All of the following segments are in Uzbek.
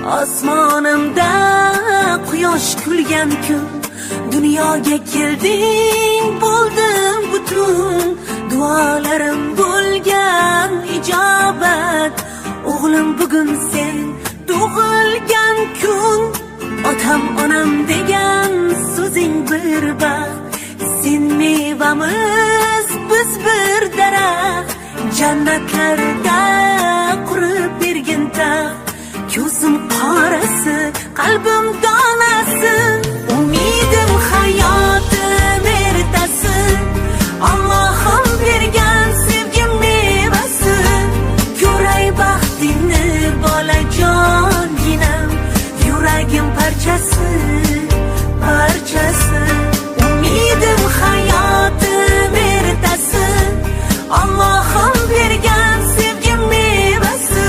Osmonimda quyosh kulgan kun, dunyoga kelding, bo'ldim butun. Duolarim bo'lgan ijobat. O'g'lim, bugun sen tug'ilgan kun. Otam, onam degan so'zing bir baxt. Sen mevamiz, biz bir daraxt. Jannatlarda qurib bergin taxt. Ko'zim qorasi, qalbim donasi. Umidim, hayotim ertasi. Allohim bergan sevgim mevasi. Ko'ray baxtingni, bolajonginam. Yuragim parchasi, parchasi. Umidim, hayotim ertasi. Allohim bergan sevgim mevasi.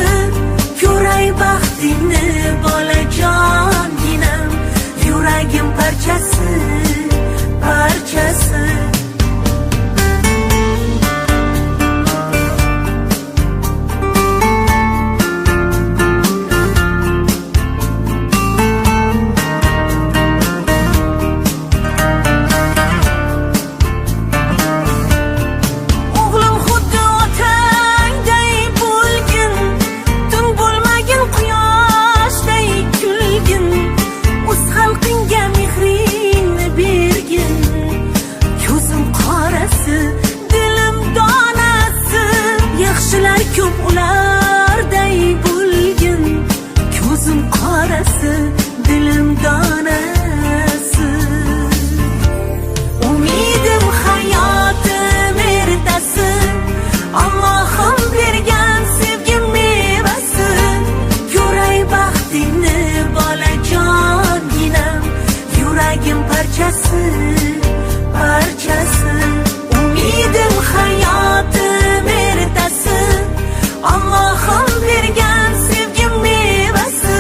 Ko'ray baxtingni, bolajonginam. Yuragim parchasi, parchasi. O'g'lim, xuddi otangday bo'lgin. Tun bo'lmagin, quyoshday kulgin. O'z xalqingga mehringni bergin. Ko'zim qorasi, dilim donasi. Yaxshilar ko'p, ularday bo'lgin. Ko'zim qorasi, dilim donasi. Umidim, hayotim ertasi. Allohim bergan sevgim mevasi. Ko'ray baxtingni, bolajonginam. Yuragim parchasi, parchasi. Umidim, hayotim ertasi. Allohim bergan sevgim mevasi.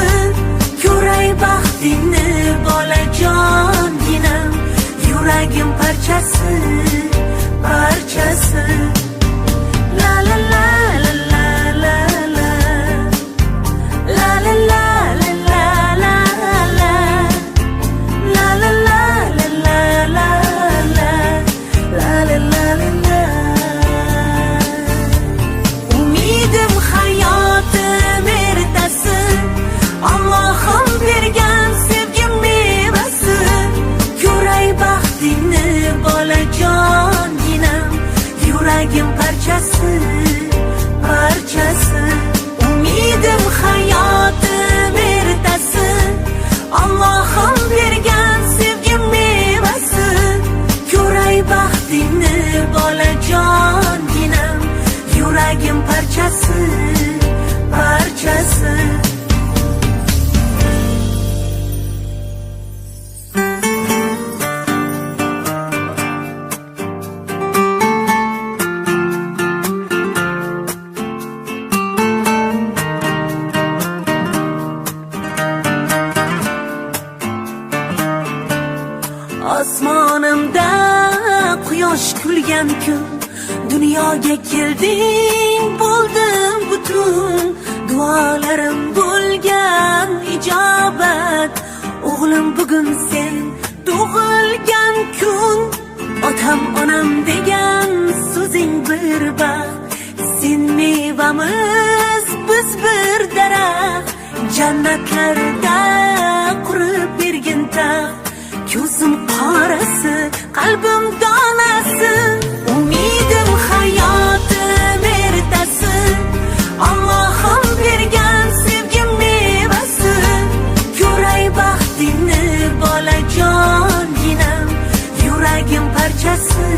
Ko'ray baxtingni, bolajonginam. Yuragim parchasi, parchasi. La la la la la la la. La la la la la la la. La la la la la la la. La la la la la. Umidim, hayotim ertasi. Allohim bergan sevgim mevasi. Ko'ray baxtingni, bolajonginam. Yuragim parchasi, parchasi. Umidim, hayotim ertasi. Allohim bergan sevgim mevasi. Ko'ray baxtingni, bolajonginam. Yuragim parchasi, parchasi. Osmonimda quyosh kulgan kun, dunyoga kelding, bo'ldim butun. Duolarim bo'lgan ijobat. O'g'lim, bugun sen tug'ilgan kun. Otam, onam degan so'zing bir baxt. Sen mevamiz, biz bir daraxt. Jannatlarda qurib bergin taxt. Ko'zim qorasi, qalbim donasi. Umidim, hayotim ertasi. Allohim bergan sevgim mevasi. Ko'ray baxtingni, bolajonginam. Yuragim parchasi.